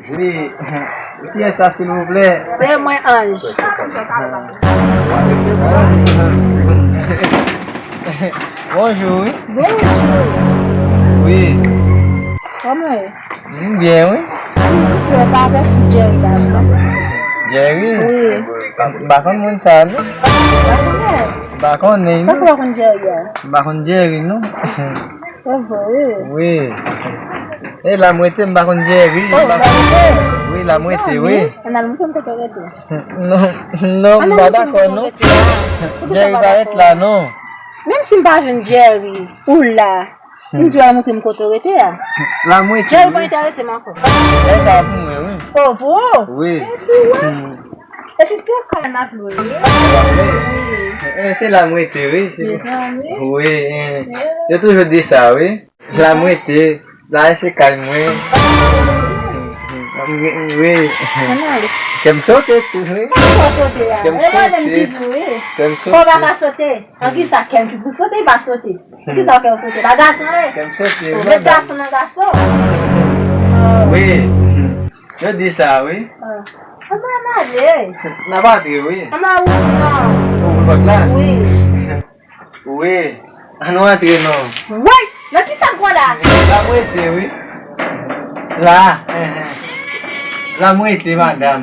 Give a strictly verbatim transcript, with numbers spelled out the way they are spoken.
Wi, kiyès sa, silvouplè? Se mwen, Anj. Bonjou. Wi. Kòman w ye? M byen, wi. M byen, pa vè si Jerry la, non? Jerry? Wi. M pa konn moun sa, non. M pa konnen. M pa konnen, non. Sa k w pa konn Jerry a? M pa konn Jerry, non. Se vre, wi. Wi. E la m rete, m pa konn Jerry. Oh, m pa konn. Wi, la m rete, wi. Ann al montre m kote w rete. Non, non, m pa dakò, non. Jerry pa ret la, non. Menm si m pa jwenn Jerry, ou la, m di w al montre m kote w rete a. La m rete, Jerry pa enterese m ankò. E sa pou mwen, wi. Oh, pou ou? Wi. Epi w wè? Epi se kay m ap lwe, wi. Wi. Eh, se la m rete, wi. Mezanmi. Wi, eh. Yo toujou di sa, wi. La m rete. La se kay mwen. Wi. Kè m sote tou, wi. Kè m sote. Kè m sote. Kò pa ka sote. An ki sa kè m ki pou sote, pa sote. An ki sa kè w sote? Pa gason, wi. Kè m sote. Ou met gason nan gason. Wi. Yo di sa, wi. Ann al ale. N ap antre, wi. Ann al wout lan. Ou ouvri pòt la? Wi. Wi. Ann nou antre, non. Woy! Nan ki sa m pran la? La m rete, wi. La. La m rete, madanm.